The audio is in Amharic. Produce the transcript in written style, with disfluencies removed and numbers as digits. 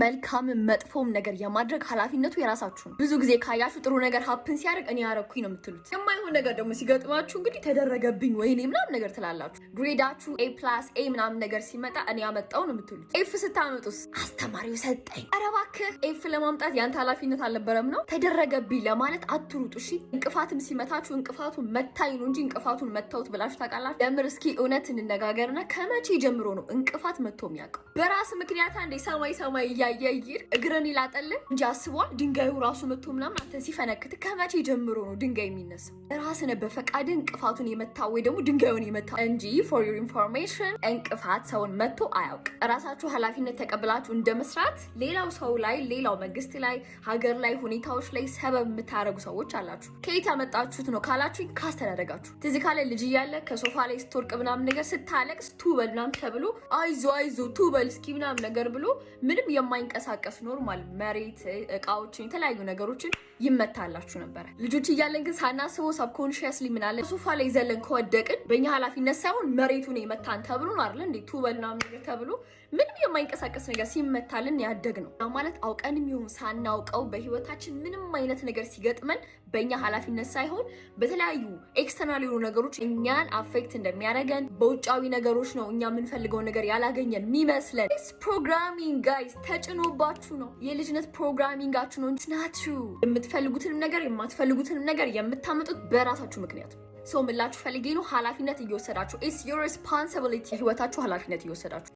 መልካምም መጥፎም ነገር የማድረግ ኃላፊነቱ የራሳችሁ ነው። ብዙ ጊዜ ካያችሁ ጥሩ ነገር happen ሲያደርግ እኔ ያረኩኝ ነው የምትሉት። የማይሆን ነገር ደግሞ ሲገጥማችሁ እንግዲህ ተደረገብኝ፣ ወይኔ ምናምን ነገር ትላላችሁ። Grade ኣችሁ A+፣ A ምናምን ነገር ሲመጣ እኔ ያመጣው ነው የምትሉት። F ስታመጡስ አስተማሪው ሰጠኝ። ኧረ እባክህ፣ F ለማምጣት ያንተ ኃላፊነት አልነበረም ነው። ተደረገብኝ ለማለት አትሩጡ። እሺ፣ እንቅፋትም ሲመታችሁ እንቅፋቱ መታኝ ነው እንጂ እንቅፋቱን መታውት ብላችሁ ታውቃላችሁ? ለምር እስኪ እውነት እንነጋገርና ከመቼ ጀምሮ ነው እንቅፋት መጥቶ የሚያውቀው? በራስ ምክንያት አንዴ ሰማይ ሰማይ እያየ እይር እግርን ይላጠልን እንጂ አስቧል። ድንጋዩ ራሱ መጥቶ ምናምን አንተን ሲፈነክት ከመቼ ጀምሮ ነው ድንጋይ የሚነሳው? ራስን በፈቃድ እንቅፋቱን የመታ ወይ ደግሞ ድንጋዩን የመታ እንጂ for your information እንቅፋት ሰውን መጥቶ አያውቅ። ራሳችሁ ኃላፊነት ተቀብላችሁ እንደ መስራት ሌላው ሰው ላይ፣ ሌላው መንግስት ላይ፣ ሀገር ላይ፣ ሁኔታዎች ላይ ሰበብ የምታደርጉ ሰዎች አላችሁ። ከየት ያመጣችሁት ነው ካላችሁኝ ካስተዳደጋችሁ። ትዝ ካለ ልጅ እያለ ከሶፋ ላይ ስትወርቅ ምናምን ነገር ስታለቅስ ቱበል ምናምን ተብሎ አይዞ አይዞ ቱበል እስኪ ምናምን ነገር ብሎ ምንም የማይንቀሳቀስ normal መሬት፣ እቃዎችን፣ የተለያዩ ነገሮችን ይመታላችሁ ነበረ። ልጆች እያለን ግን ሳናስበው subconsciously ምናለ ሶፋ ላይ ዘለን ከወደቅን በእኛ ኃላፊነት ሳይሆን መሬቱን የመታን ተብሎ ነው አይደል እንዴ? ቱበል ምናምን ነገር ተብሎ ምንም የማይንቀሳቀስ ነገር ሲመታልን ያደግ ነው ማለት። አውቀንም ይሁን ሳናውቀው በህይወታችን ምንም አይነት ነገር ሲገጥመን በእኛ ኃላፊነት ሳይሆን በተለያዩ external የሆኑ ነገሮች እኛን affect እንደሚያደርገን፣ በውጫዊ ነገሮች ነው እኛ የምንፈልገውን ነገር ያላገኘን የሚመስለን። Programming guys፣ ተጭኖባችሁ ነው። የልጅነት programming ኣችሁ ነው። ናችሁ የምትፈልጉትንም ነገር የማትፈልጉትንም ነገር የምታመጡት በራሳችሁ ምክንያት። So ምላችሁ ፈልጌ ነው፣ ኃላፊነት እየወሰዳችሁ፣ it's your responsibility፣ ህይወታችሁ ኃላፊነት እየወሰዳችሁ